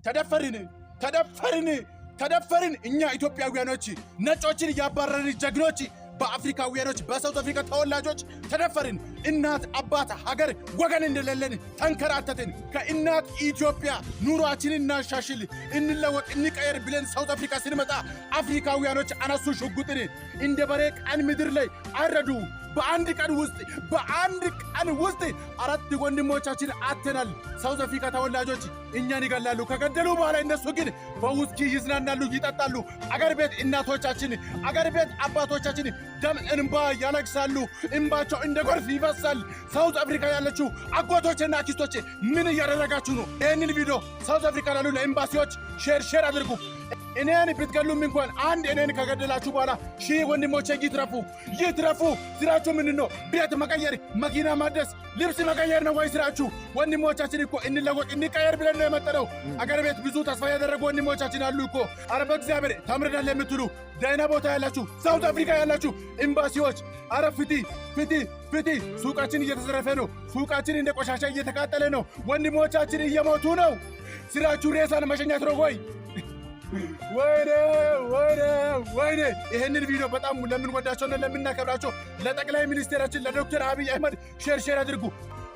ተደፈርን፣ ተደፈርን፣ ተደፈርን። እኛ ኢትዮጵያውያኖች ነጮችን እያባረርን ጀግኖች በአፍሪካውያኖች በ South Africa ተወላጆች ተደፈርን። እናት አባት፣ ሀገር፣ ወገን እንደሌለን ተንከራተትን። ከእናት ኢትዮጵያ ኑሯችንን እናሻሽል፣ እንለወጥ፣ እንቀየር ብለን South Africa ስንመጣ አፍሪካውያኖች አነሱ ሽጉጥን፣ እንደ በሬ ቀን ምድር ላይ አረዱ። በአንድ ቀን ውስጥ፣ በአንድ ቀን ውስጥ አራት ወንድሞቻችን አጥተናል። South Africa ተወላጆች እኛን ይገላሉ። ከገደሉ በኋላ እነሱ ግን በውስኪ ይዝናናሉ፣ ይጠጣሉ። አገር ቤት እናቶቻችን፣ አገር ቤት አባቶቻችን ደም እንባ ያለቅሳሉ። እንባቸው እንደ ጎርፍ ይፈሳል። South Africa ያለችው አጎቶችና አክስቶች ምን እያደረጋችሁ ነው? ይህንን ቪዲዮ South Africa ላሉ ለኤምባሲዎች share share አድርጉ። እኔን ብትገሉም እንኳን አንድ እኔን ከገደላችሁ በኋላ 1000 ወንድሞቼ ይትረፉ፣ ይትረፉ። ስራችሁ ምንድን ነው? ቤት መቀየር፣ መኪና ማደስ፣ ልብስ መቀየር ነው ወይ ስራችሁ? ወንድሞቻችን እኮ እንለወጥ እንቀየር ብለን ነው የመጣነው። አገር ቤት ብዙ ተስፋ ያደረጉ ወንድሞቻችን አሉ እኮ። አረ በእግዚአብሔር ተምረናል የምትሉ ደህና ቦታ ያላችሁ፣ South Africa ያላችሁ ኤምባሲዎች፣ አረ ፍትህ፣ ፍትህ፣ ፍትህ! ሱቃችን እየተዘረፈ ነው። ሱቃችን እንደ ቆሻሻ እየተቃጠለ ነው። ወንድሞቻችን እየሞቱ ነው። ስራችሁ ሬሳን መሸኛት ነው ወይ? ወይኔ፣ ወይኔ፣ ወይኔ! ይህንን ቪዲዮ በጣም ለምንወዳቸውና ለምናከብራቸው ለጠቅላይ ሚኒስቴራችን ለዶክተር አብይ አህመድ share share አድርጉ።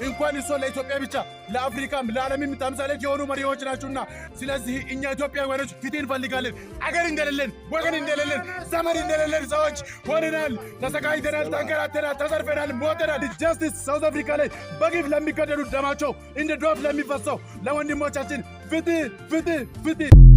እንኳን እሶ ለኢትዮጵያ ብቻ ለአፍሪካም ለዓለምም ተምሳሌት የሆኑ መሪዎች ናቸውና፣ ስለዚህ እኛ ኢትዮጵያውያኖች ፍትህ እንፈልጋለን። አገር እንደሌለን፣ ወገን እንደሌለን፣ ዘመድ እንደሌለን ሰዎች ሆነናል። ተሰቃይተናል፣ ተንከራተናል፣ ተዘርፈናል፣ ሞተናል። Justice South Africa ላይ በግፍ ለሚገደሉ፣ ደማቸው እንደ ዶፍ ለሚፈሰው ለወንድሞቻችን ፍትህ፣ ፍትህ፣ ፍትህ!